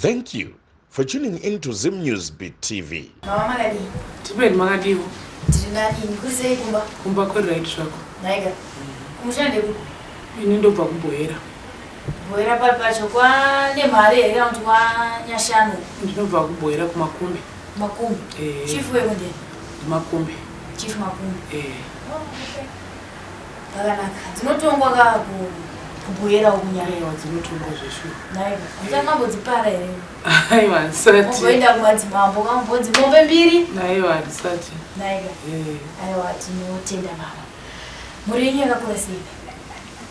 Thank you for tuning in to Zim News Beat TV. Mama makadii? Tipeni makadiwo. Tiri nani kuri sei kumba? Kumba kuri right zvako. Nhaika. Kumusha ndekupi? Ini ndobva kuBohera. Bohera papi pacho kwa Nemhare here kana kuti kwa Nyashanu? Ndinobva kuBohera kuMakumbe. Makumbe. Eh. Chief weko ndiani? NdiMakumbe. Chief Makumbe. Eh. Oh, okay. Pakanaka. Dzinotongwa ka kuBuhera uku nyaya. Aiwa dzinotongwa zveshuwa. Nhaika. Hamusati mambodzipara here? Aiwa handisati. Momboenda kumadzimambo kambonzi mombe mbiri. Aiwa handisati. Nhaika. Eh. Aiwa tinotenda mama. Mhuri yenyu yakakura sei?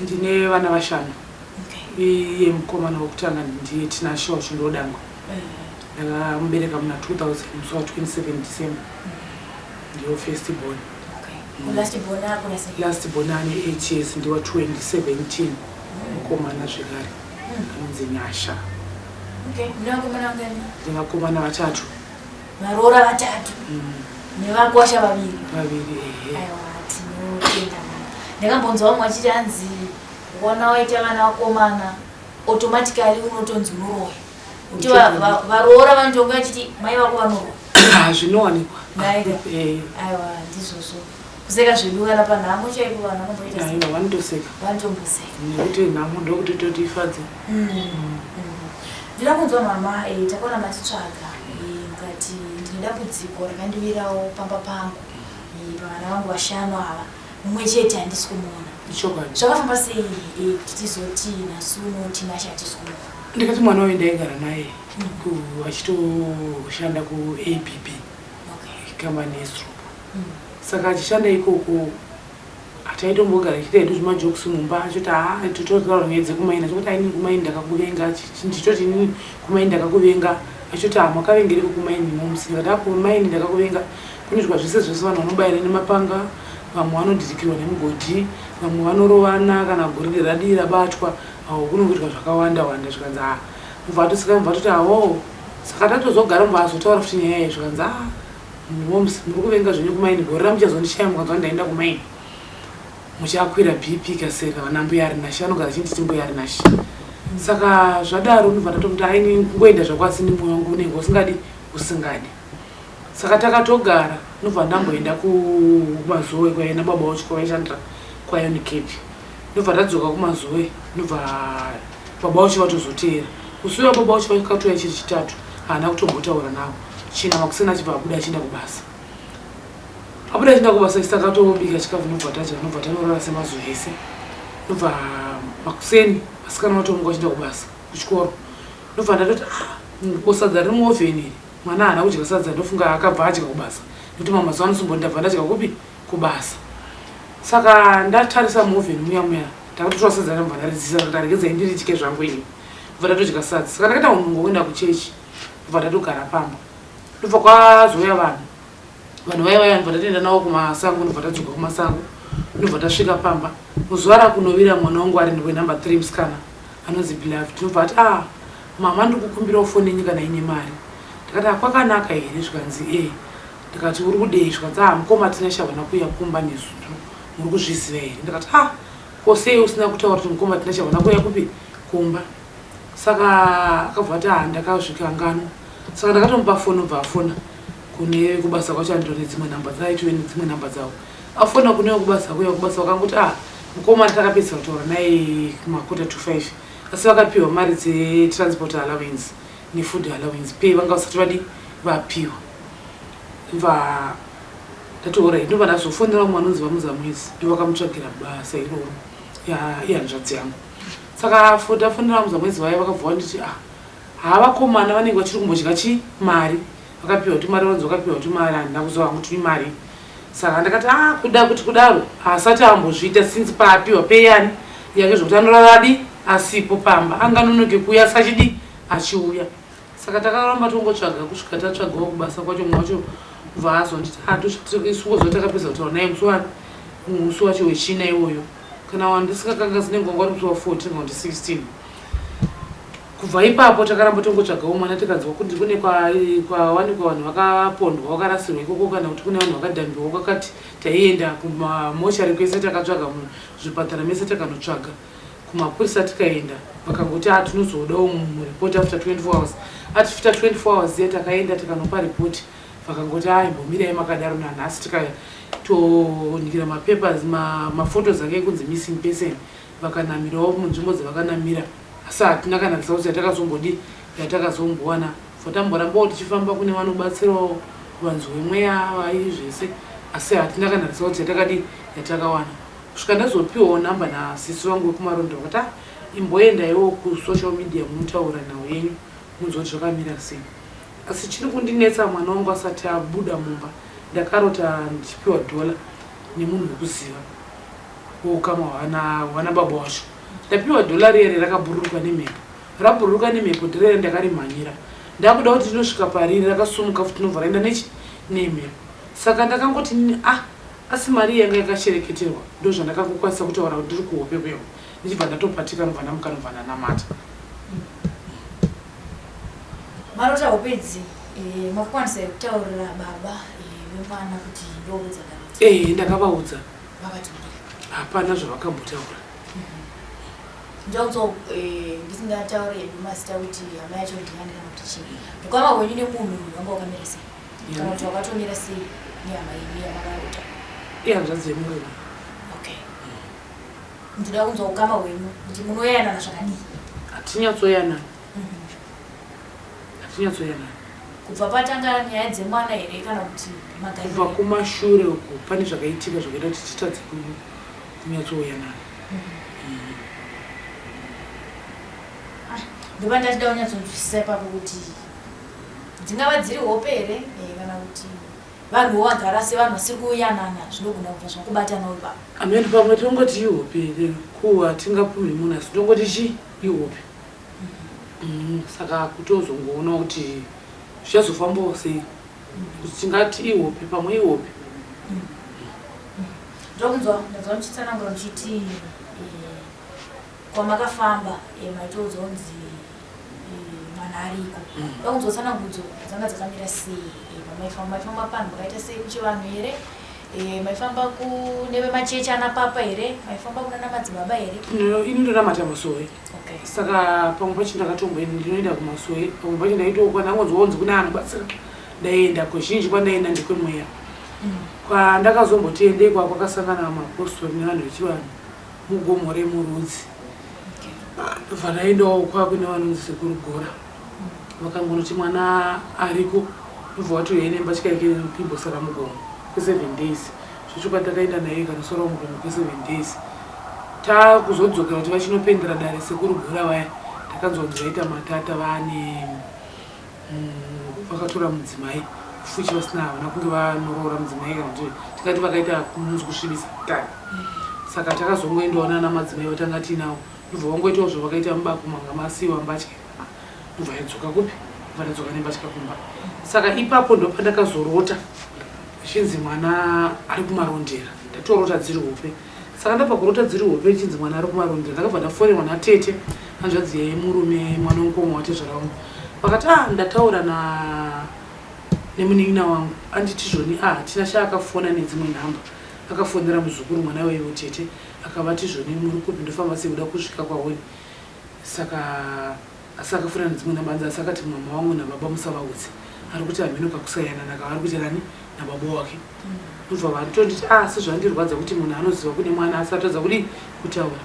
Ndine vana vashanu. Okay. Iye mukomana wekutanga ndiye Tinashe wacho ndodangwe. Ndakamubereka muna 2000 musi wa 27 December. Ndiyo first born. Okay. Last born akura sei? Last born ane 8 years ndiwa 2017. Mukomana zvekare. Anonzi Nyasha. Okay. Mune vakomana vangani? Ndine vakomana vatatu. Varoora vatatu. Nevakwasha vaviri. Vaviri ehe. Aiwa tinotenda mama. Ndakambonzwa vamwe vachiti hanzi ukaona waita vana vakomana automatically unotonzi unoroya. Kuti varoora vanotonga vachiti mai vako vanoroya. Zvinowanikwa. Nhaika. Eh. Aiwa ndizvozvo. Kuseka zvedu kana panhamo chaipo vanhu vanomboita sei? Aiwa vanotoseka. Vanotomboseka. Nekuti nhamo ndokuti toti ifadze. Ndinoda kunzwa mama, takaona matitsvaga mukati ndine dambudziko rakandiwirawo pamba pangu pavana vangu vashanu ava mumwe chete handisi kumuona. Ichokwadi. Zvakafamba sei kuti tizoti nhasi uno Tinashe hatisi kumuona? Ndikati mwana uyu ndaigara naye achitoshanda kuABB. Okay. Kambani yeStroop. Saka achishanda ikoko ataitombogara achiita hedu zvimajokes mumba achiti haa tototaura nyaya dzekumaini achikuti aini kumaini ndakakuvenga ndichitoti inini kumaini ndakakuvenga achitoti haa makavengereko kumaini moms ndikati haa kumaini ndakakuvenga kunoitwa zvese zvese vanhu vanobayira nemapanga vamwe vanodhirikirwa nemugodhi vamwe vanorovana kana goridhe radii rabatwa kunoitwa zvakawanda wanda zvikanzi haa mubva atosika mubva atoti hawo saka tatozogara mubva azotaura futi nyaya iyi zvikanzi haa moms muri kuvenga zvenyu kumaini gore ramuchazondishaya mukanzwa ndaenda kumaini muchakwira BP kaseka vana mbuya Arinashe anogara achinditi mbuya Arinashe saka zvadaro ndobva ndatomuti aini kungoenda zvako asi nemwoyo wangu unenge usingadi usingadi saka takatogara ndobva ndamboenda kumazowe kwaienda baba wacho kwavaishandira kwaUnicape ndobva ndadzoka kumazowe ndobva baba wacho vatozoteera musi uya baba wacho vakatouya chiri chitatu haana kutombotaura navo china makuseni achibva abuda achienda kubasa abuda achienda kubasa isi takatobika chikafu ndobva tadya ndobva tanorara semazuva ese ndobva makuseni vasikana vatomuka vachienda kubasa kuchikoro ndobva ndatoti ah, ko sadza riri muovheni iri mwana haana kudya sadza ndofunga akabva adya kubasa nekuti mamwe mazuva anosomboti ndabva ndadya kupi kubasa saka ndatarisa muovheni muya muya ndakatotora sadza ndabva ndaridzisa ndikati aregedzai ndiridye zvangu ini ndobva ndatodya sadza saka ndakaita unhungo kuenda kuchechi ndobva ndatogara pamba ndobva kwazouya vanhu vanhu vaya vaya ndobva ndatoenda navo kumasango ndobva tadzoka kumasango ndobva tasvika pamba muzuva rakunovira mwana wangu ari wenumber 3 musikana anonzi Beloved ndobva ati ah mama ndiri kukumbirawo foni yenyu kana ine mari ndikati ah kwakanaka here zvikanzi e ndikati uri kudei zvikanzi ah mukoma Tinashe havana kuuya kumba nezuro muri kuzviziva here ndikati ah ko sei usina kutaura kuti mukoma Tinashe havana kuuya kupi kumba saka akabva ati ah ndakazvikanganwa saka ndakatomupa foni obva afona kune kubasa kwacho andiro nedzimwe namba dzaitove nedzimwe namba dzavo afona kune kubasa kuya kubasa vakangoti ah mukoma takapedzisa kutaura naye kumakota to 5 asi vakapiwa mari dzetransport allowance nefood allowance pay vanga vasati vadi vapiwa va ndatoora ndobva ndazofonera vamwe vanonzi vaMuzamwezi ndo vakamutsvagira basa iroro ihanzvadzi yangu saka ndafonera vaMuzamwezi vaya vakabva vanditi ah havakomana vanenge vachiri kumbodya chi mari vakapiwa tumari vanzi vakapiwa tumari handina kuziva hangu kuti imari saka ndakati ah kuda kuti kudaro haasati ambozviita since paapiwa peyani yake zvokuti anorara adi asipo pamba anganonoke kuuya asachidi achiuya saka takaramba tongotsvaga kusvika tatsvagawo kubasa kwacho mumwe wacho bva azonditi isukozva takapedza kutaura naye musi wani musi wacho wechina iwoyo kana wandisingakangasi nenguva ngwari musi wa 14 kana kuti 16 kubva ipapo takaramba tongotsvagawo mwana tikanzwa kuti kune kwawanikwa vanhu vakapondwa vakarasirwa ikoko kana kuti kune vanhu vakadhambiwa kwakati taienda kumamochari kwese takatsvaga muzvipatara mese takanotsvaga. Kumapurisa tikaenda vakangoti ah tinozodawo mureport after 24 hours. After 24 hours ziya takaenda tikanopa report vakangoti ah imbomirai makadaro nanhasi tikatonikira mapapers maphotos ake ekunzi missing person vakanamirawo munzvimbo dzavakanamira asi hatina kana results yatakazombodi yatakazombowana for tamborambawo tichifamba kune vanobatsirawo vanzi wemweya vai zvese asi hatina kana results yatakadi yatakawana kusvika ndazopiwawo number nasisi vangu vekumarondo vakati ah imboendaiwo kusocial media munotaura nhau yenyu munzwa kuti zvakamira sei asi chiri kundinetsa mwana wangu asati abuda mumba ndakarota ndichipiwa dhola nemunhu wekuziva weukama hwana baba wacho ndapiwa dhola riya rakabhururuka nemhepo rabhururuka nemhepo dhora riya ndakarimhanyira ndakuda kuti ndinosvika pariri rakasumuka futi tinobva raenda nechi nemhepo saka ndakangoti ah asi mari yanga yakashereketerwa ndo zvandakangokwanisa kutaura kuti ndiri kuhope kuyo ndichibva ndatopatika nobva ndamuka nobva ndanamata Marota hope idzi eh, makakwanisa here kutaurira baba eh, vemwana kuti ndohope dzakarota? Eh, ndakavaudza. Vakati kudii? Hapana zvavakambotaura. Ndonzo eh, ndisingataure hedu mazita kuti hama yacho ndiyani kana kuti chii. Ukama hwenyu nemunhu uyu wanga wakamira sei? Kana kuti wakatomira sei nehama yenyu yamakarota? Ihanzvadzi yemurume. Okay. Ndinoda kunzwa ukama hwenyu kuti munoyanana zvakadii? Hatinyatsoyanana. Hatinyatsoyanana. Kubva patanga nyaya dzemwana here kana kuti magariro? Kubva kumashure uko pane zvakaitika zvakaita kuti titadze kunyatsoyanana. Ah, ndopa ndachida kunyatsonzwisisa ipapo kuti dzingava dziri hope here eh, kana kuti vanhuwo vagara sevanhu vasiri kuyanana zvinogona kubva zvakubatanawo ipapo. Ameni pamwe tongoti ihope here ko hatingapumhi munhu asi tongoti chi ihope. Mm, saka kutozongoona kuti zvichazofambawo sei kuti tingati ihope pamwe ihope. Ndokunzwa ndanzwa muchitsanangura muchiti eh, kwamakafamba eh, maitoudzwa kunzi eh, mwana ariko. Ndokunzwa tsanangudzo dzanga dzakamira sei eh, pamaifamba maifamba panhu pakaita sei kuchivanhu here eh, maifamba kune vemachechi ana papa here maifamba kunana madzibaba here? Ini ndonamata masowe. Okay. Saka pamwe pacho ndakatomboenda ndinoenda kumasowe pamwe pacho ndaitokwa ndangonzwa kunzi kune anobatsira ndaienda kuzhinji kwandaienda ndekwemweya. Kwandakazomboti endei kwakasangana mapostori nevanhu vechivanhu mugomo remurudzi. Ndobva ndaendawo kwakune vanonzi sekuru Gora. Vakangonoti mwana ariko ndobva watouya nembatya yake imbosara mugomo kwe7 days. Zvechokwadi takaenda naye ikanosara mugomo kwe7 days. Takuzodzokera kuti vachinopendera dare sekuru Gora vaya takanzwa kunzi vaita matata vane vakatora mudzimai futi vasina havana kunge vanoroora mudzimai kana kuti tikati vakaita kunonzi kusvibisa dare. Saka takazongoendawo nana madzimai vatanga tiinawo ndobva vangoitawo zvavakaita mubako manga masiiwa mbatya ndobva yadzoka kupi ndobva ndadzoka nembatya kumba. Saka ipapo ndopandakazorota zvichinzi mwana ari kumarondera ndatorota dziri hope. Saka ndabva kurota dziri hope ichinzi mwana ari kumarondera ndakabva ndafonerwa natete hanzvadzi yemurume mwana wemukoma watezvara wangu vakati ah ndataura na nemunin'ina wangu anditi zvoni ah hatina chaakafona nedzimwe nhamba akafonera muzukuru mwana waivo tete akavati zvoni muri kupi ndofamba sei kuda kusvika kwaoni saka asi akafona nedzimwe nhamba anzi asi akati mama wangu nababa musavaudze ari kuti hameno kakusayanana kavari kuita nani nababa wake ndobva vatonditi ah asi zvandirwadza kuti munhu anoziva kune mwana asi atadza kudii kutaura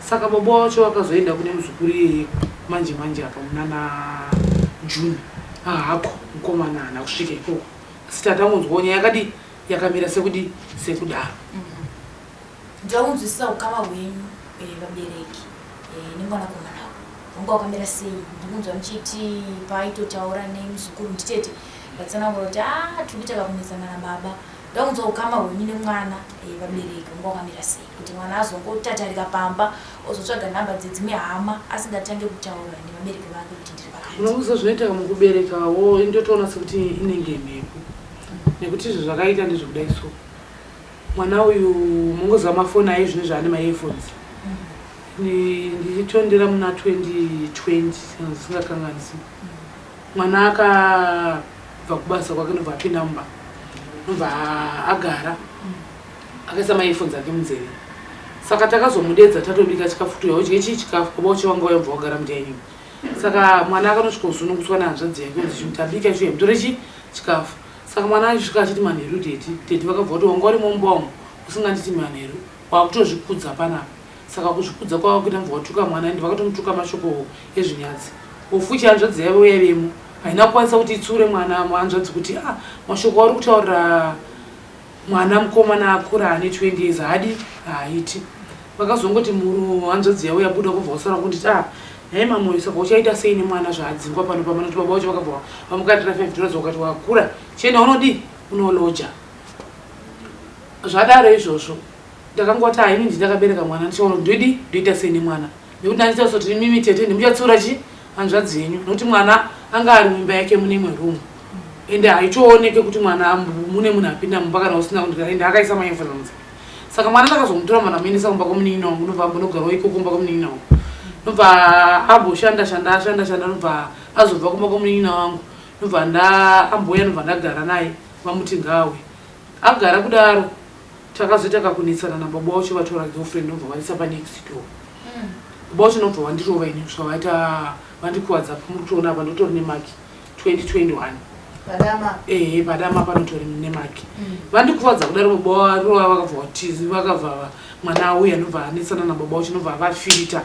saka baba wacho vakazoenda kune muzukuru iyeye manje manje apa munana June ahako mukomana haana kusvika ikoko asi tatangonzwawo nyaya yakadii yakamira sekudii sekudaro. Ndoda kunzwisisa ukama hwenyu eh, vabereki eh, nemwanakomana wanga wakamira sei ndikunzwa muchiti paaitotaura nemuzukuru nditete vatsanangura kuti a tiri kuita kakunetsana nababa ndoda kunzwa ukama hwenyu nemwana eh, vabereki wanga wakamira sei kuti mwana azongotatarika pamba ozotsvaga nhamba dzedzimwe hama asingatange kutaura nevabereki vake kuti ndiri pakati. Unoziva zvinoitika mukuberekawo ndotoona sekuti inenge mhepo nekuti izvo zvakaita ndezvekudai so mwana uyu mungoziva mafoni aye zvino zvaane maearphones ndichitondera muna 2020 ndisingakanganisi mwana akabva kubasa kwake ndobva apinda mumba ndobva agara akaisa maearphones ake munzeve. Saka takazomudedza tatobika chikafu kuti uya udye chii chikafu baba uche wanga wayobva wagara mudining. Saka mwana akanosvika kusununguswa nehanzvadzi yake kunzi chinhu tabika chiuya mutore chi chikafu. Saka mwana achisvika achiti manheru daddy, daddy vakabva vati wanga urimo mumba umu usinganditi manheru wakutozvikudza panapa. Saka kuzvikudza kwavakuita ndobva watuka mwana and vakatomutuka mashoko ezvinyadzi. Of which hanzvadzi yavo yaivemo haina kukwanisa kuti itsiure mwana hanzvadzi kuti ah mashoko auri kutaurira Mwana mukomana akura ane 20 years haadi haaiti. Vakazongoti muru hanzvadzi yavo yabuda kubva wasara kunditi ah nhai mamoyo saka uchaita sei nemwana zvaadzingwa pano pamana kuti baba vacho vakabva vamukandira 5 dollars wakati wakura chienda unodii unoloja. Zvadaro izvozvo ndakangoti ah ini ndindakabereka mwana ndichaona kuti ndodii ndoita sei nemwana nekuti ndandichazo kuti imimi tete ndimuchatsiura chi hanzvadzi yenyu nekuti mwana anga ari muimba yake mune imwe room ende haitooneke kuti mwana mune munhu apinda mumba kana usina kundira ende akaisa maefona munzeve saka mwana ndakazomutora mwana muendesa kumba kwemunin'ina wangu ndobva ambonogarawo ikoko kumba kwemunin'ina wangu ndobva amboshanda shanda ashanda shanda ndobva azobva kumba kwemunin'ina wangu ndobva nda ambouya ndobva ndagara naye vamuti ngaawe agara kudaro Takazoita kakunetsana nababa wacho vatora girlfriend ndobva vaisa panext door. Baba wacho ndobva vandirova ini kusvika vaita vandikuvadza apa muri kutoona apa ndotori nemaki 2021. Padama. Ehe padama panotori nemaki. Vandikuvadza kudaro baba varova vakabva vatizi vakabva mwana auya ndobva anetsana nababa wacho ndobva vafirita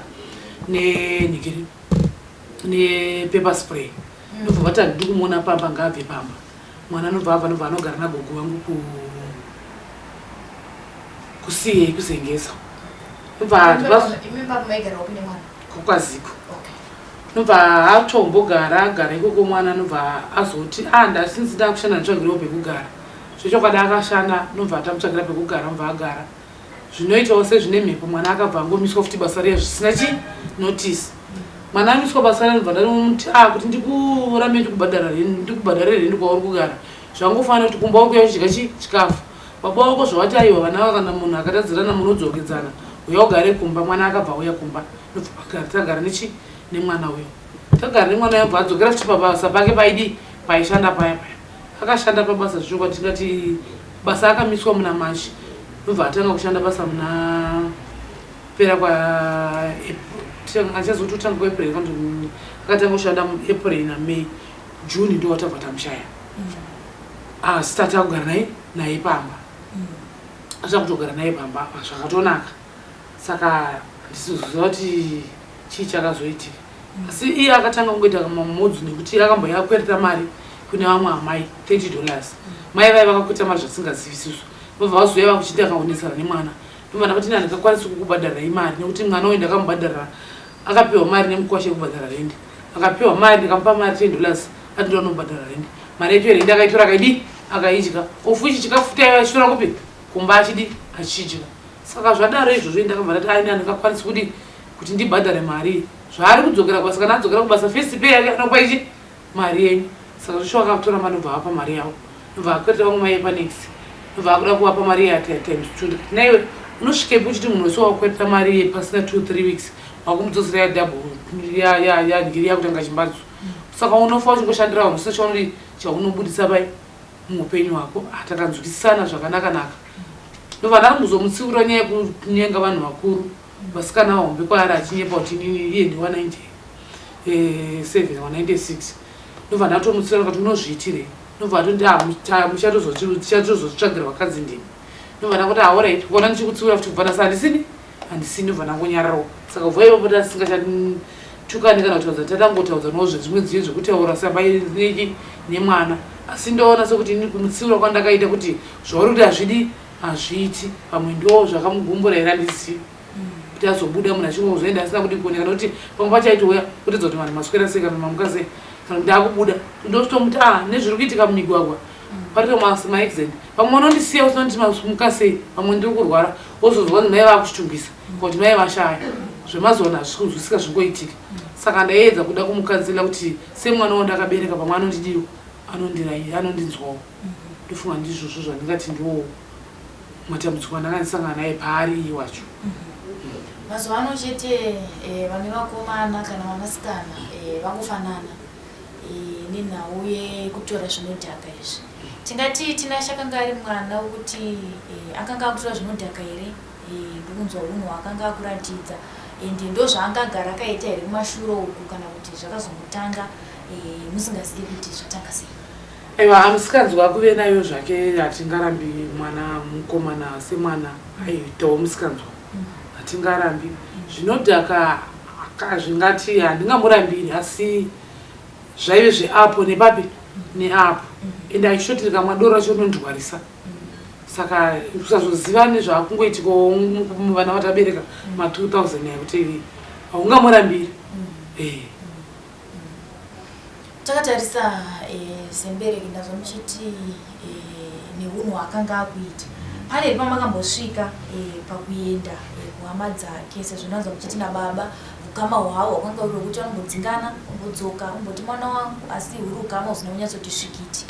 nenhikiri nepaper spray. Ndobva vati handidi kumuona pamba ngaabve pamba. Mwana anobva abva anobva anogara nagogo vangu ku kuCA kuZengeza. Nobva kukwaziko. Nobva atombogara agara ikoko mwana nobva azoti ah ndasinzi ndakushanda nditsvagirewo pekugara. Zvechokwadi akashanda nobva atamutsvagira pekugara nobva agara. Zvinoitawo sezvine mhepo mwana akabva angomiswa futi basa riya zvisina chi notice. Mwana amiswa basa riya ndobva ndamuti ah kuti ndikurambe ndikubhadhara ndikubhadharire rendi kwauri kugara. Zvangofanira kuti kumba uri kuuya uchidya chi chikafu. Baba wako zvawati aiwa vana ava kana munhu akatadzirana munodzokedzana uya ugare kumba. Mwana akabva auya kumba ndobva pagara tagara nechi nemwana uyo. Tagara nemwana uyo abva adzokera futi pabasa pake paidi paishanda paya paya. Akashanda pabasa zvechokwadi tingati basa akamiswa muna March ndobva atanga kushanda basa muna kupera kwa achazoti kutanga kwaApril akatanga kushanda muApril naMay June ndo watabva tamushaya asi tati akugara naye naye pamba asina kutogara naye pamba apa zvakatonaka saka handisizoziva kuti chii chakazoitika asi iye akatanga kungoita mamodzi nekuti akambouya akwereta mari kune vamwe amai 30 dollars mai vaye vakakweta mari zvatisingazivisi isu vobva vazouya vakuchiita kaonetsana nemwana ndobva ndavati ini handingakwanisi kukubhadharirai mari nekuti mwana uyu ndakamubhadharira akapiwa mari nemukwasha yekubhadhara rendi akapiwa mari ndikamupa mari 10 dollars ati ndoanobhadhara rendi mari yacho yerendi akaitora akaidii akaidya ofu ichi chikafu taiva achitora kupi kumba achidi achidya saka zvadaro izvozvo ndakabva ndati aini handingakwanisi kudii kuti ndibhadhare mari zvaari kudzokera kubasa kana adzokera kubasa first pay yake anokupa ichi mari yenyu saka zveshuwa akatora mari ndobva vapa mari yavo ndobva akwereta vamwe mai yepanext ndobva akuda kuvapa mari iya times two ndikati naiwe unosvikepi uchiti munhu wese wakwereta mari iye pasina 2 3 weeks wakumudzosera yadouble yangiri yakutanga chimbadzo saka unofa uchingoshandira vanhu usina chaunodi chaunobudisa pai muupenyu hwako ah, takanzwisisana zvakanaka naka ndobva ndakambozomutsiura nyaya yekunyenga vanhu vakuru vasikana vahombe kwaari achinyepa kuti inini iye ndiwa 97 wa 96 ndobva ndatomutsiura ndikati unozviitirei ndobva atoti ah, muchatozozvitsvagira vakadzi ndini ndobva ndangoti aorit ah, kuona ndichikutsiura futi kubva ndasi handisini handisini ndobva ndangonyararawo saka kubva ipapo tasingachatukani kana kutaudza tatangotaudzanawo zvezvimwe dziyo zvekutaura sabaineki nemwana asi ndoona sekuti ini kumutsiura kwandakaita kuti zvauri kuti hazvidi hazviiti pamwe ndo zvakamugumbura here handizivi kuti azobuda munhu achingozoenda asina kudi kuoneka nokuti pamwe pacho aitouya kutedza kuti vanhu maswera sei kana mamuka sei kana kuti akubuda ndotomuti a ah, nezviri kuitika mumigwagwa parito maaccident pamwe unondisiya usina kuti mamuka sei pamwe ndiri kurwara wozonzwa kuti mai vakuchitungisa kuti mai vashaya zvemazuva ano hazvisi kunzwisika zvingoitika saka ndaiedza kuda kumukanzela kuti semwana wandakabereka pamwe anondidiwo anondinzwawo ndofunga ndizvozvo zvandingati ndiwo matambudziko andanga ndisangana naye paari iye wacho. Mazuva ano chete eh, vane vakomana kana vanasikana eh, vangofanana eh, nenhau yekutora zvinodhaka izvi. Tingati Tinashe akanga ari mwana wekuti eh, akanga akutora zvinodhaka here? Ndikunzwa unhu hwaakanga akuratidza ende ndozvaangagara akaita here kumashure uku kana kuti zvakazongotanga musingazivi kuti zvatanga sei? Aiwa, amusikanzwa kuve nayo zvake, hatingarambi mwana mukomana semwana aiitawo musikanzwa, hatingarambi zvinodhaka zvingati handingamurambiri, asi zvaive zveapo nepapi neapo, ende achitoti rikamwa doro racho rinondirwarisa. Saka kusazoziva nezvaakungoitikawo vana vatabereka ma2000 ekuti haungamurambiri. Takatarisa sembereki, ndazwa muchiti neunhu hwaakanga akuita, pane here pamakambosvika pakuenda kuhama dzake, sezvo ndanzwa muchiti nababa ukama hwavo hwakanga uri hwekuti vanombodzingana, ombodzoka, omboti mwana wangu, asi huri ukama husina kunyatsoti svikiti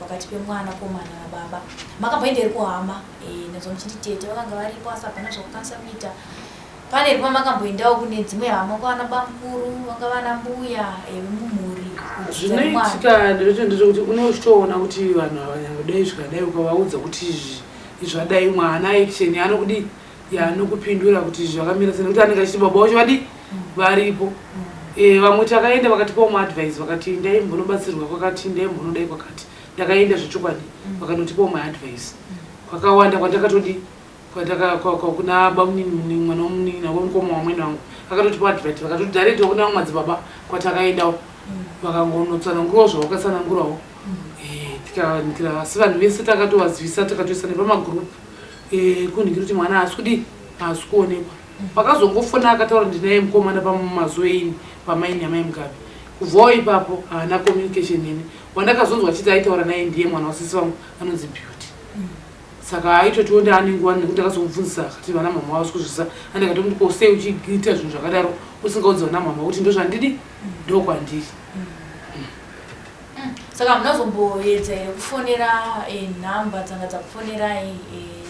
pakati pemwana komana nababa? Makamboenda here kuhama? Ndazwa muchiti tete vakanga varipo asi hapana zvakukwanisa kuita. Pane here pamakamboendawo kune dzimwe hama, kwana bamukuru, vanga vana mbuya vemumhuri? Zvinoitika ndezvekuti ndezvekuti unochitoona kuti vanhu ava nyange dai zvikadai, ukavaudza kuti izvi zvadai, mwana action yaanokudii, yaanokupindura kuti izvi zvakamira sei, nekuti anenge achiti baba wacho vadii, varipo. Vamwe takaenda vakatipawo maadvice, vakati ndai mbonobatsirwa kwakati, ndai mbonodai kwakati. Ndakaenda zvechokwadi, vakanotipawo maadvice kwakawanda kwandakatodii kuna bamunini, mwana wemunin'ina wemukoma wamwene wangu, akatotipa advice, vakatodirectawo kuna vamwe madzibaba kwatakaendawo, vakangonotsanangurawo zvavakatsanangurawo. Tikanikira, asi vanhu vese takatovazivisa, tikatoisa nepamagroup kunhingira kuti mwana haasi kudii, haasi kuonekwa. Pakazongofona akataura ndinaye mukomana pamazuva ini pamaini amai Mugabe. Kubvawo ipapo haana communication neni. Wandakazonzwa achiti aitaura naye ndiye mwana wasisi vangu anonzi Beauty. Saka aitotiwo ndaane nguva, nekuti ndakazomubvunzisa akati vana mama vavasi kuzvisa. Andikatomuti ko sei uchiita zvinhu zvakadaro usingaudzi vana mama kuti ndozvandidi, ndokwandiri? Saka munozomboedza here kufonera nhamba dzanga dzakufonerai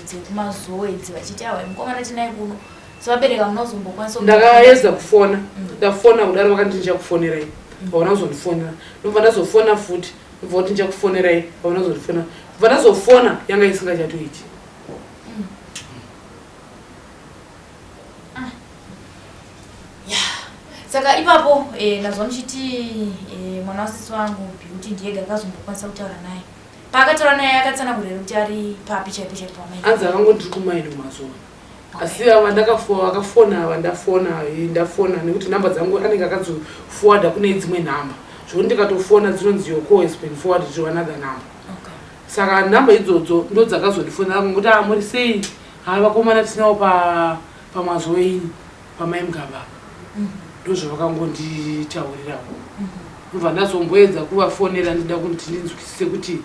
dzekumazoe idzi vachiti awa mukomana tinaye kuno, sevabereka munozombokwanisa? Ndakaedza kufona, ndafona kudaro vakanditi ndichakufonerai, vaona kuzondifonera. Ndobva ndazofona futi, ndobva kuti ndichakufonerai, vaona kuzondifonera. Kubva ndazofona yanga isingachatoiti. Ya, saka ipapo ndazwa muchiti mwana wasisi wangu Beauty ndiyega akazombokwanisa kutaura naye. Paakataura naye akatsanangura here kuti ari papi chaipo chaipo pamai? Anzi akangoti ndiri kumaini kumazuva, asi ava vakafona ava, ndafona, ndafona nekuti nhamba dzangu anenge akadziforwarda kune dzimwe nhamba, zvokuti ndikatofona dzinonzi your call has been forwarded to another number. Saka nhamba idzodzo ndo dzakazondifonera ngokuti a muri sei, ha vakomana tinawo pamazuva ini pamai Mugaba, ndozvavakangonditaurirawo. Ndobva ndazomboedza kuvafonera ndida kuti ndinzwisise kuti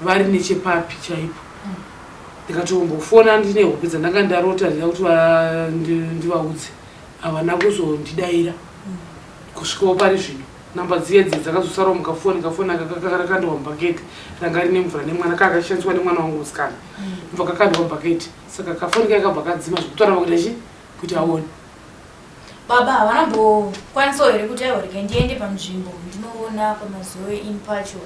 vari nechepapi chaipo. Ndikatombofona ndine hope dzandanga ndarota ndida kuti ndivaudze, havana kuzondidaira kusvikawo pari zvino. Namba dziye dziye dzakazosarawo mukafoni, kafoni aka kakakandwa mubhaketi ranga rine mvura nemwana, kakashandiswa nemwana wangu musikana, ndobva kakandwa mubhaketi. Saka kafoni kaya kabva kadzima zvekutoramba kuita chi kuti aone. Baba havanambokwanisawo here kuti aiwa, regai ndiende panzvimbo ndinoona pamazuva ini pacho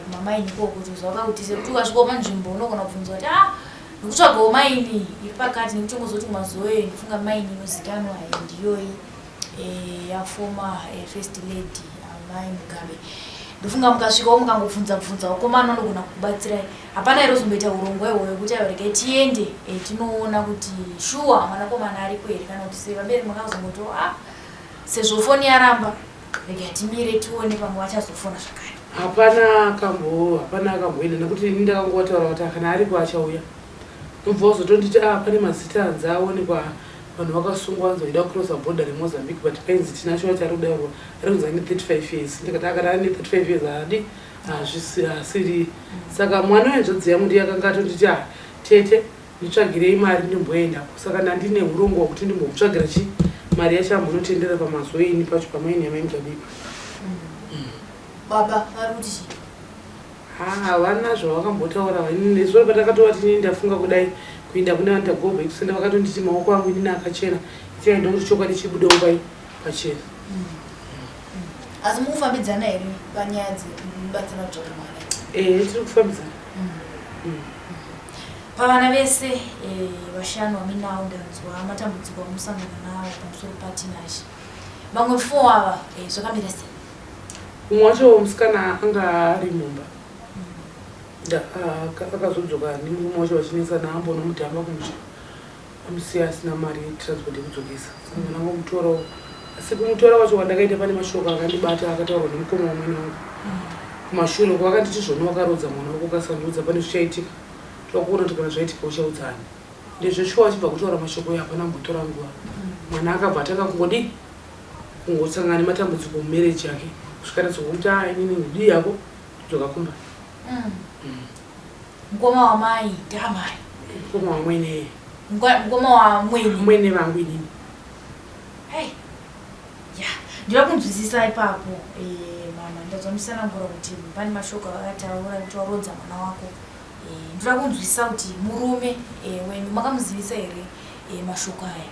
kumamaini ikoko, kuti uzvaka kuti sekuti ukasvikawo panzvimbo unogona kubvunzwa kuti ah, ndikutsvagawo maini iri pakati, nekuti ungozoti kumazoe ndifunga maini inozikanwa ndiyoyi yaformer first lady amai Mugabe. Ndofunga mukasvikawo mukangobvunza bvunza vakomana unogona kukubatsirai. Hapana here uzomboita urongwa ihwoyo kuti aiwa, regai tiende tinoona kuti shuwa mwanakomana ariko here, kana kuti sei vabereki makazongoti ah, sezvo foni yaramba, regai timire tione pamwe vachazofona zvakare? Hapana akamboenda, nekuti ini ndakangovataura kuti kana aripo achauya. Ndobva wazotonditi a pane mazita anzi aonekwa vanhu vakasungwa, vanzi vaida kucrossa border reMozambique, but painzi Tinashe wacho ari kudaurwa ari kunzi ane 35 years. Ndikati akati ane 35 years haadi hazvisi asiri. Saka mwana wenzvadzi yangu ndiye akanga atonditi a tete, nditsvagirei mari ndimboendako. Saka ndandine urongwa hwekuti ndimbomutsvagira chi mari yacho ambonotendera pamazuva ini pacho pamaini yamai Mugabe ipapo. Baba vari kuti chii? Ha, havana zvavakambotaura. Nezuro patakatova tini ndafunga kudai kuenda kune vanhu go back to sender, vakatonditi maoko angu inini akachena, itai ndokuti chokwadi chibudewo pai pachena. Asi mukufambidzana here panyaya dzekubatsira kutsvaga mwana? Ehe, tiri kufambidzana. Pavana vese vashanu vaminawo ndanzwa matambudziko amusangana nawo pamusoro paTinashe. Vamwe four ava zvakamira sei? Mumwe wacho musikana anga ari mumba, akazodzoka nemurume wacho vachinetsana, ambonomudhamba kumusha, amusiya asina mari yetransport yekudzokesa, saka ndangomutorawo. Asi kumutora wacho kwandakaita, pane mashoko akandibata akataurwa nemukoma wamwene wangu kumashure uko. Akanditi zvona wakarodza mwana wako ukasandiudza, pane zvichaitika, tokuona kuti kana zvaitika uchaudzani. Ndezveshuwa, achibva kutaura mashoko iye, hapana kumbotora nguva, mwana akabva atanga kungodi kungosangana nematambudziko mumarriage yake, kusvika tazokuti a inini ndidii yako dzoka kumba. Mukoma wamai ndamai? Mukoma wamwene. Mukoma wamwene? Mwene vangu inini. Hey. Ya, ndinoda kunzwisisa ipapo, mama. Ndazwa muchisanangura kuti pane mashoko avakataura kuti warodza mwana wako. Ndinoda kunzwisisa kuti murume wenyu makamuzivisa here mashoko aya?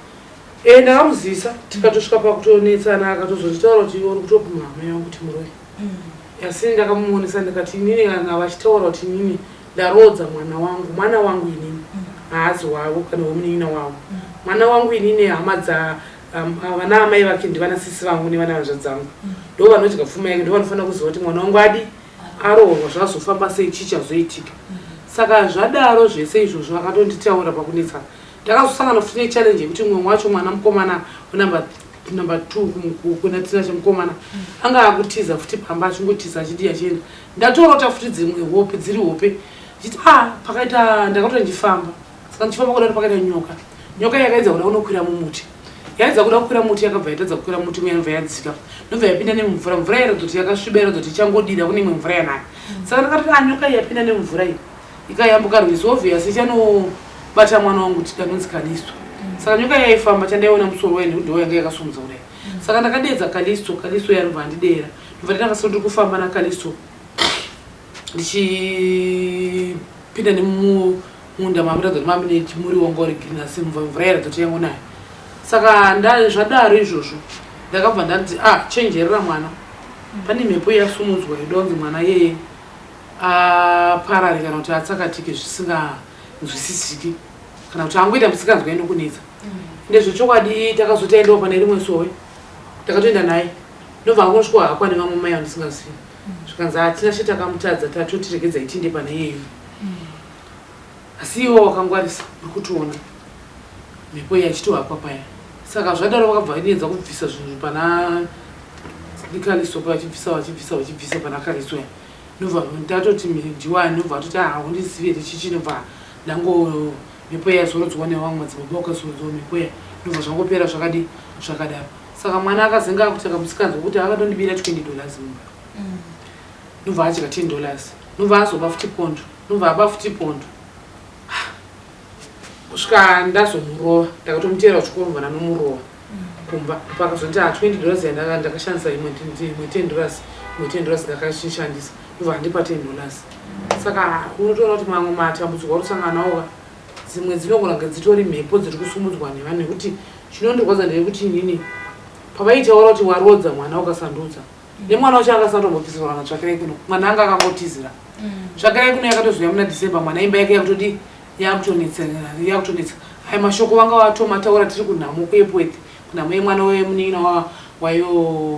E, ndakamuzivisa, tikatosvika pakutonetsana. Akatozonditaura kuti uri kutopuma hama yangu kuti muroyi. Asi ndakamuonesa, ndikati inini kana vachitaura kuti inini ndarodza mwana wangu, mwana wangu inini haazi wavo kana wemunin'ina wavo. Mwana wangu inini, hama dza vana amai vake ndivana sisi vangu nevana hanzvadzi dzangu, ndo vanodya pfuma yake, ndo vanofanira kuziva kuti mwana wangu adi aroorwa, zvazofamba sei, chii chazoitika. Saka zvadaro zvese izvozvo akatonditaura pakunetsana. Ndakazosangana futi nechallenge yekuti mumwe wacho mwana mukomana wenumber number two kuna Tina chemukomana anga akutiza futi pamba, achingotiza achidii achienda. Ndatorota futi dzimwe hope, dziri hope ndichiti a pakaita, ndakatoti ndichifamba, saka ndichifamba kudaro pakaita nyoka. Nyoka yakaedza kuda kunokwira mumuti, yaedza kuda kukwira muti, yakabva yatadza kukwira muti uya, nobva yadzika, nobva yapinda nemumvura. Mvura yaratidza kuti yakasviba, yaratidza kuti ichangodira kune imwe mvura yanaka. Saka ndakatoti a nyoka iyi yapinda nemumvura iyi ikayambuka rwizi, obvious ichanobata mwana wangu kuti anonzi Kalisto. Saka nyoka yaifamba, chandaiona musoro wayo nekuti ndo yanga yakasumudza kudai. Saka ndakadedza Kalisto, Kalisto yanobva andidera, ndobva ndakasiro ndiri kufamba naKalisto ndichipinda nemumunda mamuratidza kuti mamune muriwo wanga uri green, asi mvura yaratidza kuti yangonaya. Saka zvadaro izvozvo ndakabva ndati ah, chenjerera mwana, pane mhepo yasumudzwa yoda kunzi mwana yeye aparare kana kuti atsakatike zvisinganzwisisiki kana kuti angoita musikanzwa inokunetsa. Ndezvechokwadi, takazotaendawo pane rimwe sowe, takatoenda naye, ndobva angosvika hakwa nevamwe mai vandisingazivi, zvikanzi hatina chetakamutadza, tatotiregedzai tiinde pane iyeyo. Asi iwo wakangwarisa, uri kutoona mhepo iyi achitohakwa paya. Saka zvadaro vakabva vaedza kubvisa zvinhu pana Kalisto, vachibvisa, vachibvisa, vachibvisa pana Kalisto ya, ndobva ndatoti ndiwani, ndobva atoti ah, haundizivi here, chichi, ndobva ndango mhepo yazorodzwa nevamwe madzibaba, wakazorodzwa mhepo ya, ndobva zvangopera zvakadi zvakadaro. Saka mwana akazenga akuti akamusikanzwa kuti akatondibira $20 mumba, ndobva adya $10, ndobva azoba futi pondo, ndobva aba futi pondo kusvika ndazomurova. Ndakatomutera kuchikoro, ndobva ndanomurova kumba. Pakazoti a $20 yandakashandisa, imwe $10, imwe $10 ndakachishandisa, ndobva andipa $10. Saka unotoona kuti mamwe matambudziko auri nawo, dzimwe dzinogona kunge dzitori mhepo dziri kusumudzwa nevanhu. Nekuti chinondirwadza ndeyekuti inini pavaitaura kuti warodza mwana ukasandiudza, nemwana wacho akasatombobvisirwa kana tsvakirai kuno, mwana anga akangotizira. Tsvakirai kuno yakatozouya muna December, mwana imba yake yakutodi yakutonetsa, yakutonetsa. Aya mashoko vanga vatomataura tiri kunhamo kuEpworth, kunhamo yemwana wemunin'ina wayo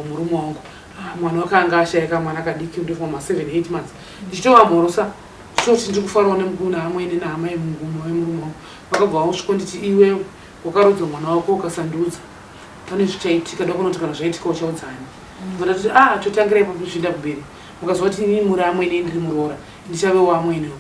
murume wangu. Ah, mwana wake anga ashayika, mwana kadiki, ndofunga ma7 8 months. Ndichitovamhorosa, ndichitoti ndiri kufarawo naamwene naamai vemurume wangu, vakabva vasviko nditi iwe wakarodza mwana wako ukasandiudza, pane zvichaitika, ndakuona kuti kana zvaitika uchaudzani. Ndobva ndati a totangira ipapo zvichienda kumberi. Mukaziva kuti inini muri amwene, ndiri muroora, ndichavewo amwenewo,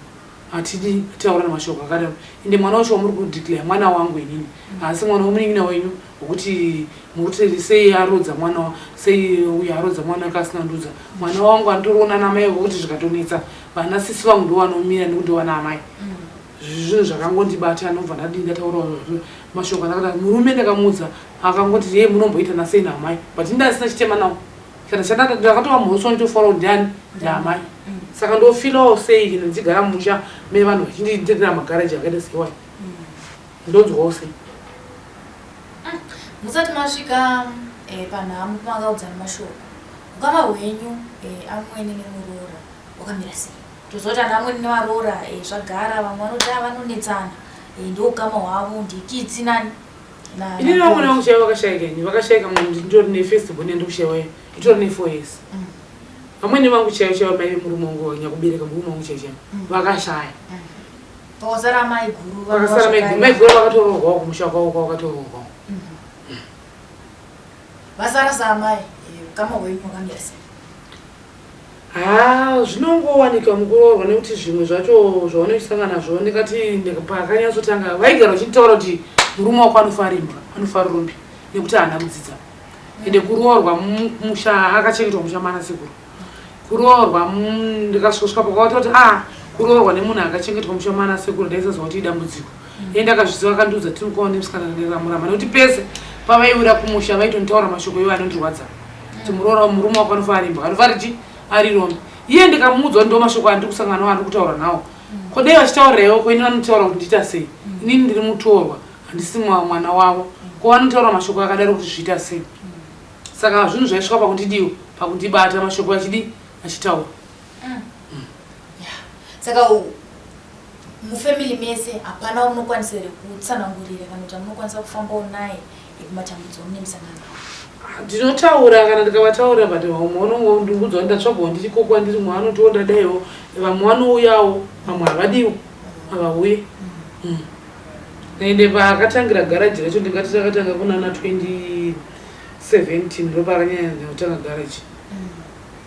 hatidi taura nemashoko akadaro. Ende mwana wacho wamuri kudeclare mwana wangu inini haasi mwana wemunin'ina wenyu, wekuti muri sei arodza mwana, sei uyo arodza mwana wake asina ndudza. Mwana wangu anotoriona namai, wekuti zvikatonetsa vana sisi vangu ndo vanomira nekuti ndo vana amai. Zvinhu zvakangondibata, nobva ndadii, ndataura mashoko andakada. Murume ndakamuudza, akangoti ye munomboita nasei naamai, but ndasina chitema nawo kana chandada. Ndakatova mhosva, nditofanira kuti ndiani, ndaamai. Saka ndofeelawo sei kana ndichigara mumusha mevanhu vachinditendera magaraji akaita seiwai? Ndonzwawo sei? Musati masvika panhamo pamakaudzana mashoko, ukama hwenyu amwene nemuroora wakamira sei? Toziva kuti ana amweni nevaroora eh, zvagara vamwe vanoti ah, vanonetsana eh, ndoukama hwavo ndikitsi nani inini vamwe vangu chaivo vakashaika ini vakashaika nditori nefirst born yandikushaiwa itori nefour years mm. vamwene vangu chaivo chaivo mai vemurume wangu nyakubereka murume wangu chaivo chaivo mm. vakashaya mm. Vakasara maiguru vakasara maiguru maiguru vakatoroorwawo kumusha kwavo kwavakatoroorwawo mhm. vasara saamai eh, ukama hwenyu hwakamira sei haa zvinongowanika mukuroorwa nekuti zvimwe zvacho zvaunochisangana nazvo ndikati pakanyatsotanga vaigara vachitaura kuti murume wako anofa rimbwa anofa rumbi nekuti haana kudzidza ende kuroorwa musha akachengetwa musha mana sekuru kuroorwa ndikasvoswa pakawata kuti a kuroorwa nemunhu akachengetwa musha mana sekuru ndaisaziva kuti idambudziko ende ndakazviziva akandiudza tiri kuona nemusikana ndiramuramba nekuti pese pavaiwira kumusha vaitonitaura mashoko iwo anondirwadza kuti muroora murume wako anofa arimbwa anofa richi ari rombe iye ndikamuudza kuti ndo mashoko andiri kusangana nawo andiri kutaura nawo ko dai vachitaurira iwo ko ini vanotaura kuti ndiita sei inini ndiri mutorwa handisi mwana wavo ko vanotaura mashoko akadaro kuti zviita sei saka zvinhu zvaisvika pakundidiwo pakundibata mashoko achidi achitaura mm. mm. saka mufamily mese hapana wamunokwanisa here kutsanangurira kana kuti amunokwanisa kufambawo naye kumatambudzo amune musangana nawo ndinotaura kana ndikavataurira but vamwe vanongondiudza kuti ndatsvagwa ndichikokwa ndiri mwe vanotiwo ndadaiwo vamwe vanouyawo vamwe havadiwo havauye mm. ende paakatangira garaji racho ndingati takatanga kunana 2017 ndopaakanyanya kutanga garaji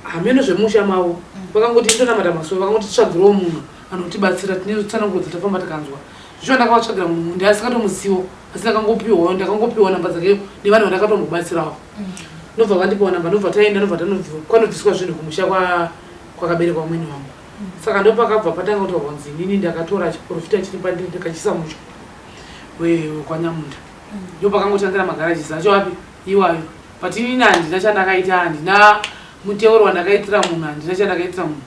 hameno zvemusha mavo vakangoti indonamata masuva vakangoti tsvagirowo munhu anotibatsira tine tsananguro dzatafamba tikanzwa zvicho ndakavatsvagira munhu ndiasingatomuzivo asi ndakangopiwawo ndakangopiwa namba dzake nevanhu vandakatombobatsirawo ndobva vandipiwa namba ndobva taenda ndobva kwanobviswa zvinhu kumusha kwakaberekwa mwene wangu saka ndopakabva patanga kutaurwa kunzi inini ndakatora chiprofita chiri pandiri ndikachisa musha wekwanyamunda ndopakangotangira magarajisi acho api iwayo but inini handina chandakaita handina muteuro wandakaitira munhu handina chandakaitira munhu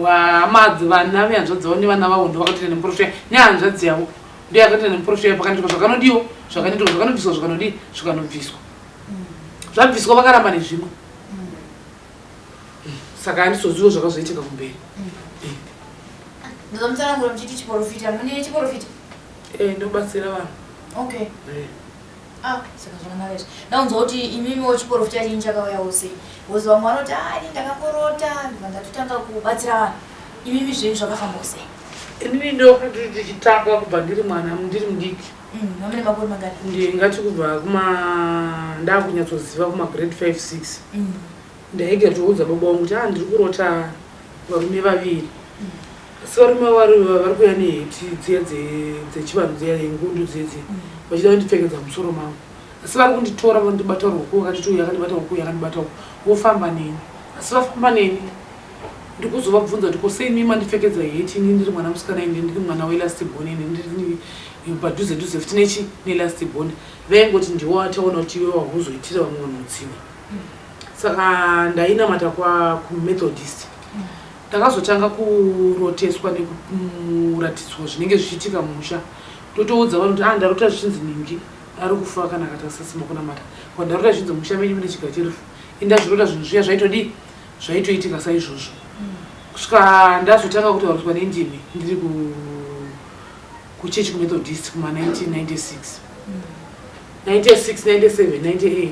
vamadzi vana vehanzvadzi dzavo nevana vavo ndovakatoita nemuprofita nehanzvadzi yavo ndiyo yakatoita nemuprofita pakanoitwa zvakanodiwa zvakanoitwa zvakanobviswa zvikanodii zvikanobviswa zvabviswa vakaramba nezvimwe saka handizozivo zvakazoitika kumberi ndozomutsanangura muchiti chiprofita mune chiprofita eh, ndobatsira vanhu okay eh. Ah, saka zvakanaka izvi ndaunzwa kuti imimiwo chiprofita chenyu chakauyawo sei because vamwe vanoti ah ini ndakamborota ndibva ndatotanga kubatsira vanhu imimi zvenyu zvakafambawo sei inini ndokati ndichitanga kubva ndiri mwana ndiri mudiki mm, mamune makore mangani ndingati kubva kuma ndakunyatsoziva kuma grade 5 6 mm. Ndaida kutoudza baba vangu kuti ah ndiri kurota varume vaviri asi varume vari vari kuuya neheti dziya dzechivanhu dziya ngundu dziye dziye vachida kundipfekedza musoro mangu asi vari kunditora vandibata ruoko vakatiti uyu akandibata uku uyu akandibata uku vofamba neni asi vafamba neni ndikuzovabvunza kuti ko sei mii mandipfekedza heti ini ndiri mwana musikana ende ndiri mwana welast born ende ndiri padhuze dhuze futi nechi nelast born vaingoti ndiwo wataona kuti iwe wakuzoitira vamwe vanhu utsinye saka ndainamata kumethodist ndakazotanga kuroteswa nekuratidzwa zvinenge zvichiitika mumusha ndotoudza vanhu kuti ah ndarota zvichinzi ningi ari kufa kana akati asasima kunamata ko ndarota zvichinzi musha menyu mune chiga cherufu indazvirota zvinhu zviya zvaitodii zvaitoitika saizvozvo kusvika ndazotanga kutauriswa nendimi ndiri kuchechi kumethodist kuma 1996 96 97 98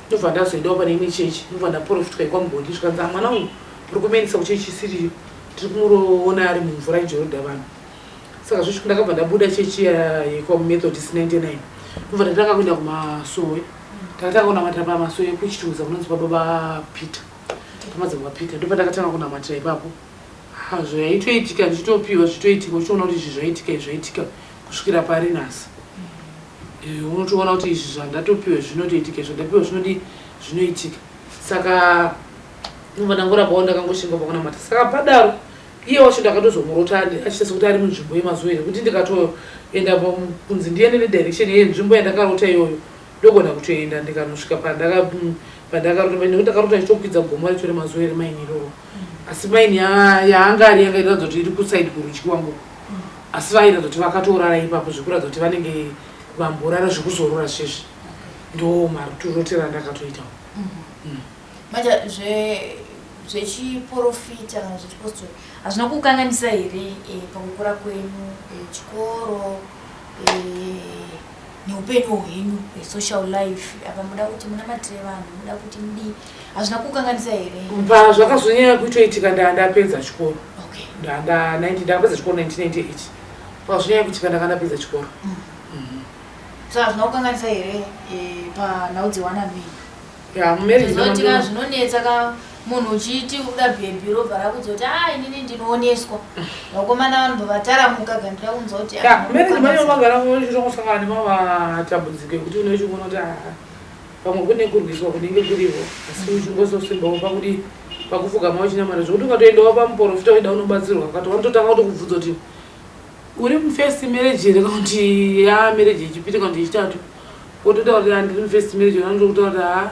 ndobva ndazoendawo pane imwe chechi ndobva ndaprofitwa yekwamugondi zvikanzi ah, mwana uyu uri kumuendesa kuchechi isiriyo tiri kumuroona ari mumvura yejorodha vanhu saka zvisvika ndakabva ndabuda chechi yekwamethodist 99 ndobva ndatanga kuenda kumasowe ndakatanga kunamatira pamasowe ekuchitungwiza kunonzi pababa peter pamadzibaba peter ndobva ndakatanga kunamatira ipapo hazvo yaitoitika ndichitopiwa zvitoitika uchiona kuti izvi zvaitika izvi zvaitika kusvikira pari nhasi eh, unotoona kuti izvi zvandatopiwa zvinotoitika izvi zvandapiwa zvinodii zvinoitika saka ndobva ndangoramba ndakangoshinga pakunamata saka padaro iye wacho ndakatozomurota achiita sekuti ari munzvimbo yemazuva here kuti ndikatoenda kunzi ndiende nedirection yenzvimbo yandakarota iyoyo ndogona kutoenda ndikanosvika pandakarota nekuti ndakarota achitokwidza gomo racho remazuva here maini iroro asi maini yaanga ari yanga iratidza kuti iri kusaidi kurudyi kwangu asi vairatidza kuti vakatorara ipapo zvekuratidza kuti vanenge vamborara zvekuzorora zvezvi ndo maruturotero andakatoitawo mhm. mm. manje zve Zvechiporofita kana zvechipostori hazvina kukanganisa here pakukura kwenyu, chikoro neupenyu hwenyu, social life? Apa muda kuti munamatire vanhu, muda kuti mudii, hazvina kukanganisa here? Pazvakazonyanya kuitoitika ndapedza chikoro. Ndakapedza chikoro 1998. Pakazonyanya kuitika ndanga ndapedza chikoro. So hazvina kukanganisa here panhau dzewanano iyi? Ya, mumarriage. Zvotika zvinonetsa ka, munhu uchiti uda bhebhi, robva rakudza kuti a inini ndinooneswa, vakomana vanobva vataramuka. Gandira kunzwa kuti Ya, hazvina marriage manje kukanganisa. magara muchitongosangana nemamatambudziko ekuti unochiona kuti ah, pamwe kune kurwiswa kunenge kuripo, asi uchingososimbawo pakudi pakupfugama uchinamata, zvekuti ukatoendawo pamuprofita uida unobatsirwa kati vanototanga kutokubvunza kuti uri mufirst marriage here, kana kuti ya marriage yechipiri kana kuti yechitatu. Wototaura kuti handiri mufirst marriage, vanotokutaura kuti ha,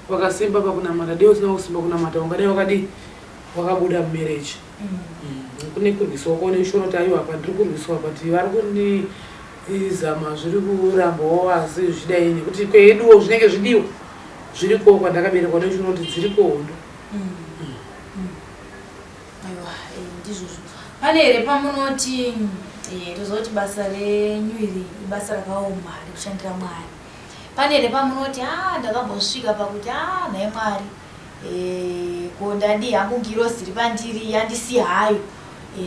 wakasimba pakunamata, dei usina kusimba kunamata ungadai wakadii, wakabuda mumarriage. Kune kurwiswa kwaone uchiona kuti aiwa, apa ndiri kurwiswa, but vari kundizama, zviri kurambawo, asi zvichidai nekuti kweduwo zvinenge zvidiwa zviriko kwandakaberekwa, neuchiona kuti dziriko hondo. Aiwa, ndizvozvo. Pane here pamunoti toziva kuti basa renyu iri ibasa rakaoma rekushandira Mwari, pane here pamunoti a ndakambosvika pakuti a nhai Mwari, ko ndadii hangu, ngirozi dziri pandiri yandisiya hayo,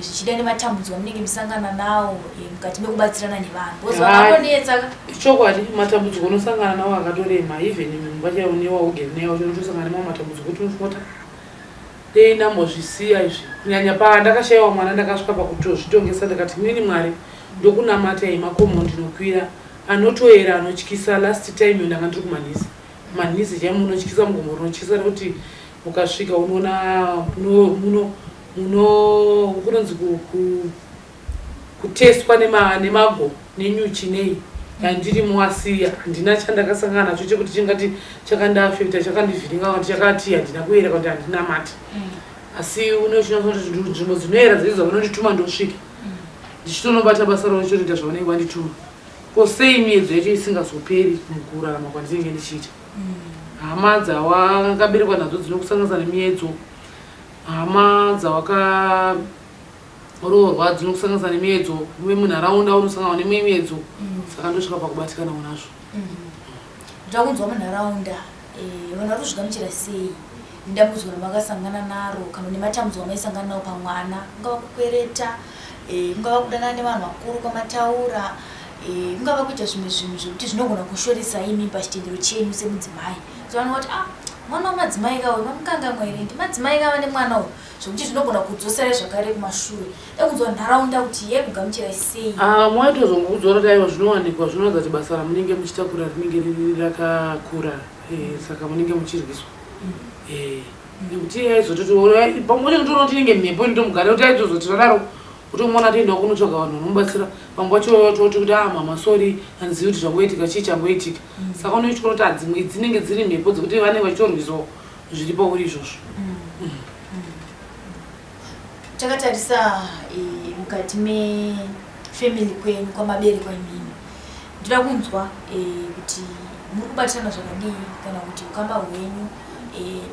zvichida nematambudziko amunenge musangana nawo mukati mekubatsirana nevanhu, because Hai. vanonetsa ka? Chokwadi, matambudziko unosangana nawo akatorema. Even mumba chaiwo newaugere newacho unotosangana nemamwe matambudziko kuti unofunga kuti "Ah, dei ndambozvisiya izvi." Kunyanya pandakashayiwa mwana, ndakasvika pakutozvitongesa, ndakati inini Mwari ndokunamatai, makomo ndinokwira anotoera anotyisa. Last time ndanga ndiri kumanhizi, manhizi chaimo munotyisa, mugomo rinotyisa rekuti ukasvika unoona muno muno kunonzi kuteswa nemago nenyuchi nei yandirimo, asi handina chandakasangana nacho chekuti chingati chakandiafecta, chakandivhiringa, kuti chakati handina kuyera kana kuti handinamati. Asi unochinyatsa kuti nzvimbo dzinoera dzaidzo dzavanondituma ndosvika, ndichitonobata basa ravo, ndichitoita zvavanenge vandituma. Ko sei miedzo yacho isingazoperi mukurarama kwandinenge ndichiita? Hama dzawakaberekwa nadzo dzinokusanganisa nemiedzo, hama dzawakaroorwa dzinokusanganisa nemiedzo, vemunharaunda unosangana nemiedzo, saka ndosvika pakubatikanawo nazvo. Ndoda kunzwa munharaunda, vanhu vari kuzvigamuchira sei nedambudziko ramakasangana naro, kana nematambudziko amaisangana nawo pamwana, kungava kukwereta, kungava kudanana nevanhu vakuru kwamataura, kungava kuita zvimwe zvinhu zvekuti zvinogona kushoresa imi pachitendero chenyu semudzimai. So vanhu vati, ah, mwana wamadzimai kauyu, vamukangamwa here, ndimadzimai kava nemwana uyu, zvekuti zvinogona kudzoserai zvakare kumashure. Da kunzwa nharaunda kuti yekugamuchirai sei? Ah, mwaitozongokudzora kuti aiwa, zvinowanikwa, zvinoratidza kuti basa ramunenge muchitakura rinenge riri rakakura, saka munenge muchirwiswa. Nekuti aizototi pamwe pacho ndotoona kuti inenge mhepo inotomugara, kuti aitozoti zvadaro utomuona toendawo kunotsvaga vanhu vanomubatsira. Pamwe pacho toti kuti ah, mama, sorry, handizivi kuti zvangoitika, chii changoitika. Saka unochiona kuti adzimwe dzinenge dziri mhepo dzekuti vanenge vachitorwisawo zviri pauri izvozvo. Takatarisa mukati mefamily kwenyu kwamaberekwa imimi, ndoda kunzwa kuti muri kubatirana zvakadii, kana kuti ukama hwenyu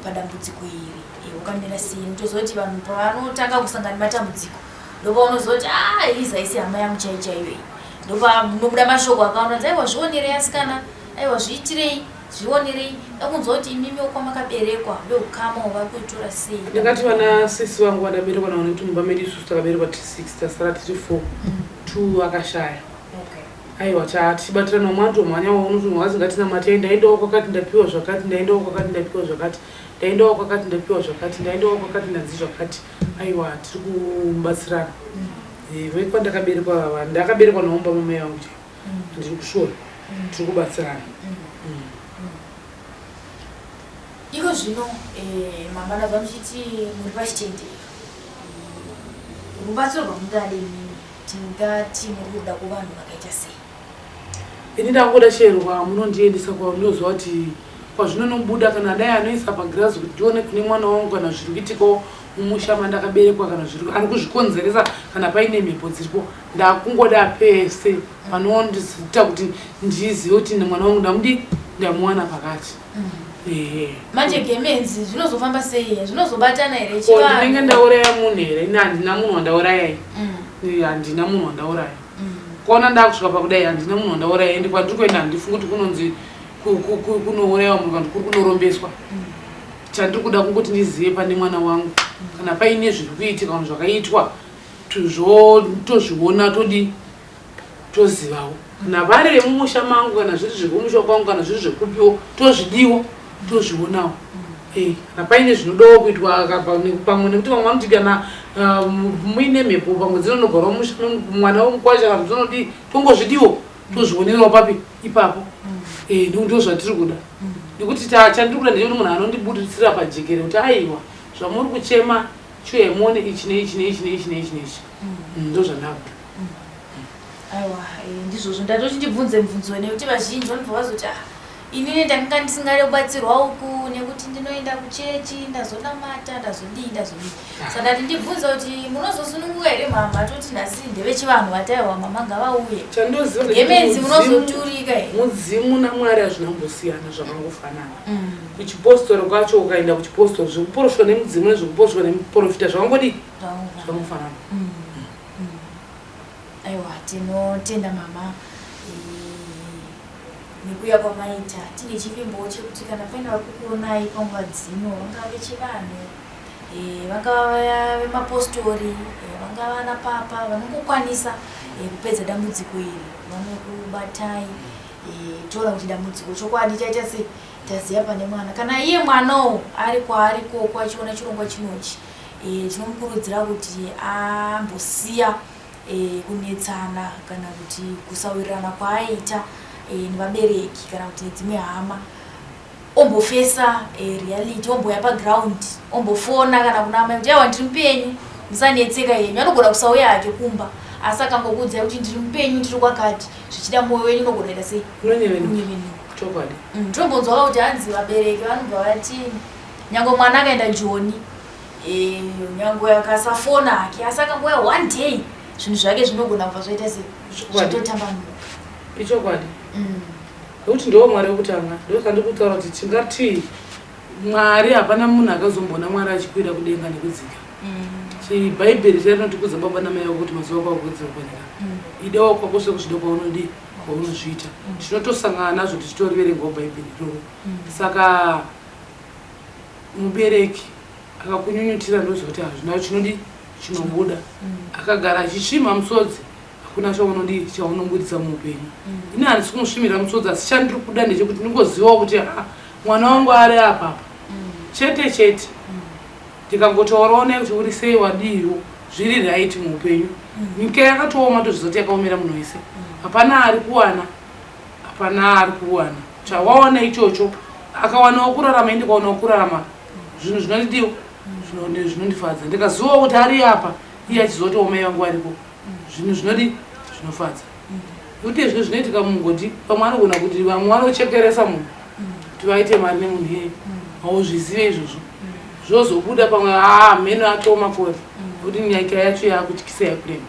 padambudziko iri hwakamira sei? Mutoziva kuti vanhu pavanotanga kusangana nematambudziko, ndopaunoziva kuti a Eliza isi hama yangu chai chaiyo iyi. Ndopamunobuda mashoko akaona, aiwa, zvionerei asikana, aiwa, zviitirei, zvionerei. Dakunzwa kuti imimi kwamakaberekwa veukama vari kuitora sei? Ndakati vana sisi vangu vandaberekwa navo, nekuti mumba medu isusu takaberekwa tiri six, tasara tiri four, two akashaya. Aiwa, tichibatirana, umwe anotomhanyawo, unotonzwa asingatinamati, ndaendawo kwakati ndapiwa zvakati, ndaendawo kwakati ndapiwa zvakati, ndaendawo kwakati ndapiwa zvakati, ndaendawo kwakati ndanzi zvakati. Aiwa, tiri kubatsirana. Vekwandakaberekwa, ndakaberekwa navo mumba mamai vangu chaivo, ndiri kusvora, tiri kubatsirana. Iko zvino mama, ndabva muchiti muri pachitendero, rubatsiro rwamungade imimi, tingati muri kuda kuvanhu vakaita sei? Ini ndangoda chero kwamunondiendesa, kwamunoziva kuti Kwazvinonobuda kana dai anoisa pagirazi kuti ndione kune mwana wangu kana zviri kuitikawo mumusha mandakaberekwa kana zviri ari kuzvikonzeresa kana paine mhepo dziripo ndakungoda pese panondiita kuti ndizive kuti mwana wangu ndamudi ndamuwana pakati mm. Ehe. Manje gemenzi zvinozofamba sei? Zvinozobatana here chivanhu? Ndinenge ndauraya munhu here? Ini handina munhu wandauraya. Mm. Handina munhu wandauraya. Mm. Kuona ndakusvika pakudai handina munhu wandauraya ende kwandiri kuenda handifungi kuti kunonzi kunourayiwa munhu kana kuri kunorombeswa. Mm. Chandiri kuda kungoti ndizive pane mwana wangu mm. kana paine zviri kuitika kana zvakaitwa tozviona todii tozivawo kana vari vemumusha mangu kana zviri zvekumusha kwangu kana zviri zvekupiwo tozvidiwo tozvionawo eh, kana paine zvinodawo kuitwa pamwe nekuti vamwe vanoti kana um, muine mhepo pamwe dzinonogarawo musha mwana wemukwasha kana dzinodii tongozvidiwo tozvionerawo papi ipapo eh, ndo zvatiri kuda nekuti chandiri kuda ndechekuti munhu anondibuditsira pajekere kuti aiwa zvamuri kuchema chiuya muone ichi neichi neichi neichi neichi neichi mm, ndozvandakuda Aiwa, eh, ndizvozvo ndatoti ndibvunze mubvunzo nekuti vazhinji vanobva vazoti ah, inini ndakanga ndisingade kubatsirwa uku nekuti ndinoenda kuchechi ndazonamata ndazodii ndazodii saka ndati ndibvunze kuti munozosununguka here mama toti nhasi ndevechivanhu vati aiwa mama ngavauye chandoziva gemenzi munozoturika here mudzimu namwari hazvina kumbosiyana zvakangofanana mm. kuchipostori kwacho ukaenda kuchipostori zvekuporofitwa nemudzimu nezvekuporofitwa nemuporofita zvakangodii zvakangofanana mm. Aiwa tinotenda mama eh, nekuuya kwamaita. Tine chivimbo chekuti kana paine vari kukuonai panguva dzino vangava vechivanhu eh, vangava vemapostori eh, vangava vana papa vanongokwanisa kupedza dambudziko iri vanokubatai toona kuti dambudziko chokwadi chaita sei taziva pane mwana kana iye mwanawo ari kwaari koko achiona chirongwa chinochi e, tinomukurudzira kuti ambosiya e, kunetsana kana kuti kusawirirana kwaaita e, nevabereki kana kuti nedzimwe hama ombofesa e, reality omboya paground ombofona kana kuna amai kuti aiwa ndiri mupenyu musanetseka henyu anogona kusauya hake kumba asi akangokuudzai kuti ndiri mupenyu ndiri kwakati zvichida mwoyo wenyu unogona kuita sei unonyevenuka chokwadi mm, tombonzwa kuti hanzi vabereki vanobva vati Nyangwe mwana akaenda Joni eh, nyangwe akasafona hake asi akangouya one day zvinhu zvake zvinogona kubva zvaita se zvatotambanuka. Ichokwadi. Mm. Nekuti ndiwo Mwari wekutanga. Ndosaka ndiri kutaura kuti tingati Mwari hapana munhu akazomboona Mwari achikwira kudenga nekudzika. Mm. Chibhaibheri chaiye rinotikudza baba namai vako kuti mazuva ako akuwedzera panyika. Mm. Idawo kwako sekuzvida kwaunodii kwaunozviita. Mm. Tinotosangana nazvo tichitoriverengawo bhaibheri iroro. Mm. Saka mubereki akakunyunyutira ndoziva kuti hazvina chinodi chinobuda mm. akagara achisvimha musodzi hakuna chaunodi chaunobudisa muupenyu mm. ini handisi kumusvimira musodzi asi chandiri kuda ndechekuti ndingozivawo kuti ha mwana wangu ari apapa mm. chete chete ndikangotaurawo naye kuti uri sei wadiiwo zviri right muupenyu nyika yakatooma tozviziva kuti yakaomera munhu wese hapana ari kuwana Hapana ari kuwana chawawana ichocho akawanawo kurarama ini ndikawanawo kurarama zvinhu zvinondidiwa zvinondifadza ndikazivawo kuti ari apa iye achizoti omai vangu variko zvinhu zvinodi zvinofadza nekuti zvino zvinoitika mumugodhi vamwe anogona kuti vamwe vanochekeresa munhu kuti vaite mari nemunhu iyeye hauzvizive izvozvo zvozobuda pamwe haa mheno atoo makore nekuti nyika yacho yakutyisa yakurema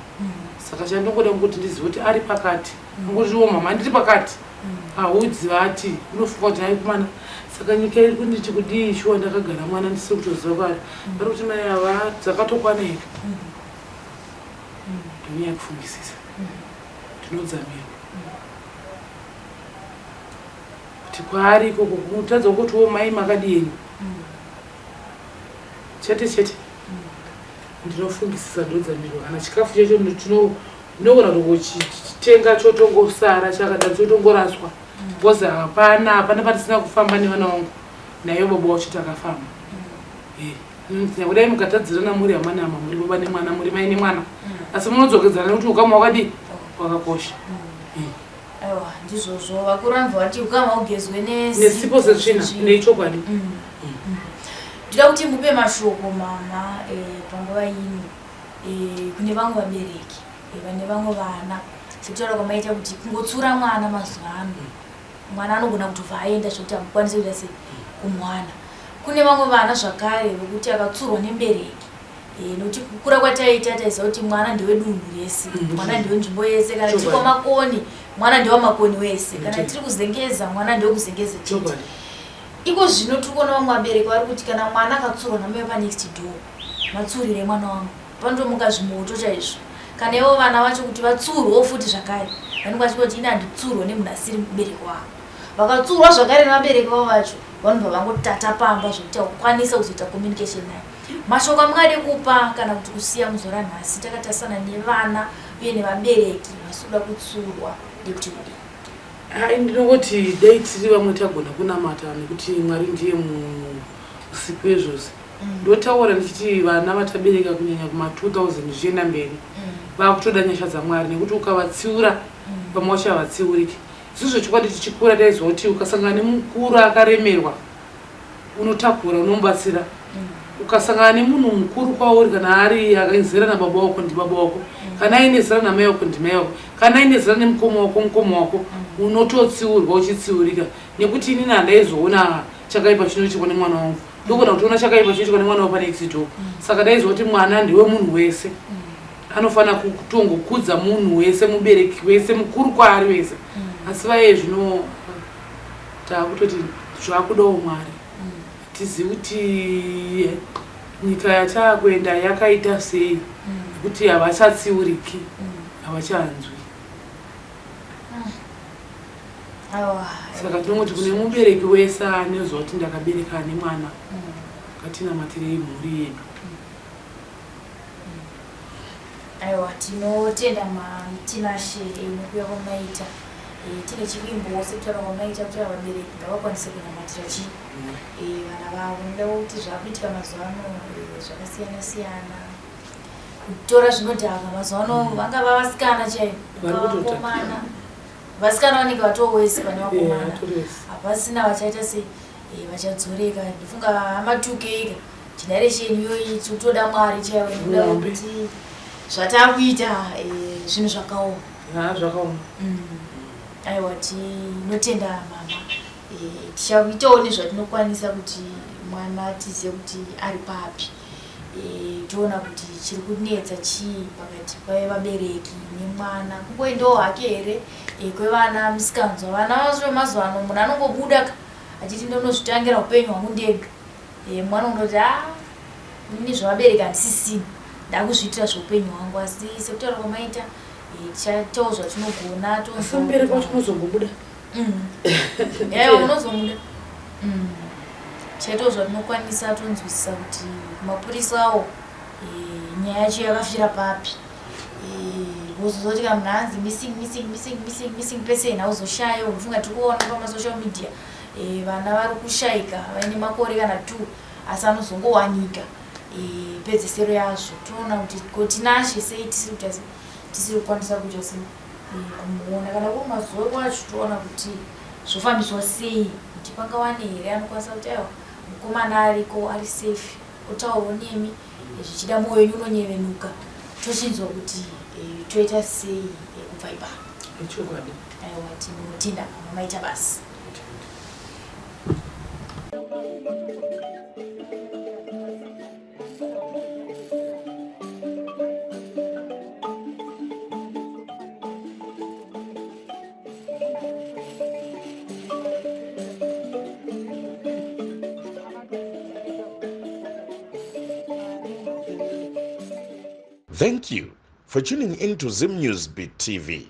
saka chandingoda kuti ndizive kuti ari pakati Angozviwo mama ndiri pakati haudzi vati unofunga kuti hai kumana saka nyika iri kunditi kudii shuwa ndakagara mwana ndisiri kutoziva kwaari vari kuti mai ava dzakatokwana here ndonyaya kufungisisa ndinodzamirwa kuti kwaari ikoko kutadza kutiwo mai makadii chete chete ndinofungisisa ndodzamirwa kana chikafu chacho ndinogona kutochitenga chotongosara chakadaro chotongoraswa because hapana hapana patisina kufamba nevana vangu naiyo baba wacho takafamba eh, kudai mukatadzirana muri hama nehama muri baba nemwana muri mai nemwana asi munodzokedzana nekuti ukama wakadii wakakosha eh. Aiwa ndizvozvo vakuru vanobva vati ukama ugezwe nesipo setsvina nechokwadi mm. mm. Ndinoda kuti mupe mashoko mama eh, panguva ino eh, kune vamwe vabereki eh, vane vamwe vana sekutaura kwamaita kuti kungotsura mwana mazuva ano mm. Mwana anogona kutobva aenda zvekuti hamukwanisi kuita sei kumuwana. Kune vamwe vana zvakare vekuti akatsurwa nemubereki eh, nokuti kukura kwataiita taiziva kuti mwana ndewedunhu rese, mwana ndewenzvimbo yese. Kana tiri kwaMakoni, mwana ndewaMakoni wese. Kana tiri kuZengeza, mwana ndewekuZengeza chete. Iko zvino tiri kuona vamwe vabereki vari kuti kana mwana akatsurwa namai panext door, matsurire mwana wangu, panotomuka zvimoto chaizvo. Kana ivo vana vacho kuti vatsurwewo futi zvakare, vanenge vachingoti ini handitsurwe nemunhu asiri mubereki wangu. Vakatsurwa zvakare nevabereki vavo vacho, vanobva vangotata pamba zvekuti haukwanisa kuzoita communication naye. Mashoko amungade kupa kana kuti kusiya muzuva ranhasi takatarisana nevana uye nevabereki vasi kuda kutsurwa ndekuti kudii? Hai, ndinongoti dai tiri vamwe tagona kunamata, nekuti Mwari ndiye musiki wezvose. Ndotaura ndichiti vana vatabereka kunyanya kuma 2000 zvichienda mberi vakutoda nyasha dzaMwari, nekuti ukavatsiura vamwe vacho havatsiuriki. Isusu zvechokwadi tichikura taiziva kuti ukasangana nemukuru akaremerwa unotakura, unomubatsira. Ukasangana nemunhu mukuru kwauri, kana ari akazera nababa wako, ndibaba wako, kana aine zera namai wako, ndimai wako, kana aine zera nemukoma wako, mukoma wako, unototsiurwa uchitsiurika. Nekuti inini handaizoona chakaipa chinoitikwa nemwana wangu, ndogona kutoona chakaipa chinoitikwa nemwana wangu panext door. Saka ndaiziva kuti mwana ndewemunhu wese, anofanira kutongokudza munhu wese, mubereki wese, mukuru kwaari wese. Asi vaye zvino taakutoti zvakudawo Mwari. Hatizivi kuti nyika yataakuenda yakaita sei, nekuti havachatsiuriki, havachanzwi. Saka tinongoti kune mubereki wese anezwa kuti ndakabereka nemwana, ngatinamatirei mhuri yedu. Aiwa, tinotenda Tinashe nekuuya kwamaita. Tine chivimbo sekutaura kwamaita kuti vabereki ngavakwanise kunamatira chi vana vavo, nokuda kwekuti zvakuitika mazuva ano zvakasiyana siyana, kutora zvinodhaka mazuva ano, vangava vasikana chaivo, vakomana, vasikana vanenge vatowesi pane vakomana, hapasina vachaita sei, vachadzoreka. Ndifunga hama 2K ka generation iyoyi tikutoda Mwari chaivo, nekuda kwekuti zvatakuita zvinhu zvakaoma. Ha, zvakaoma. Aiwa, tinotenda mama. Tichaitawo nezvatinokwanisa kuti mwana tizive kuti ari papi, toona kuti chiri kunetsa chii pakati pevabereki nemwana. Kungoendawo hake here kwevana musikanzwa, vana vacho mazuva ano munhu anongobuda ka achiti ndonozvitangira upenyu hwangu ndega. Mwana unoti a ini zvavabereki handisisini, ndakuzviitira zveupenyu hwangu. Asi sekutaura kwamaita, tichaitawo zvatinogona. Asi mubereki wacho unozongobuda. Ewa, unozomuda. Tichaitawo zvatinokwanisa, tonzwisisa kuti mapurisa awo nyaya yacho yakafira papi. Wozozoti kana munhu anzi missing, missing, missing, missing, missing person, hauzoshaya. Unofunga tiri kuona pamasocial media vana vari kushayika vaine makore kana 2, asi anozongowanika. Pedzesero yazvo toona kuti ko Tinashe sei tisiri kuita sei, tisiri kukwanisa kuita sei kumuona. Kana kuri mazuva kwacho, toona kuti zvofambiswa sei, kuti pangawane here anokwanisa kuti aiwa, mukomana ariko, ari safe, otaurawo nemi. Zvichida mwoyo wenyu unonyevenuka, tochinzwa kuti toita sei kubva ipapo. Ichokwadi. Aiwa, tinotenda mama, maita basi. Thank you for tuning in to Zim News Beat TV.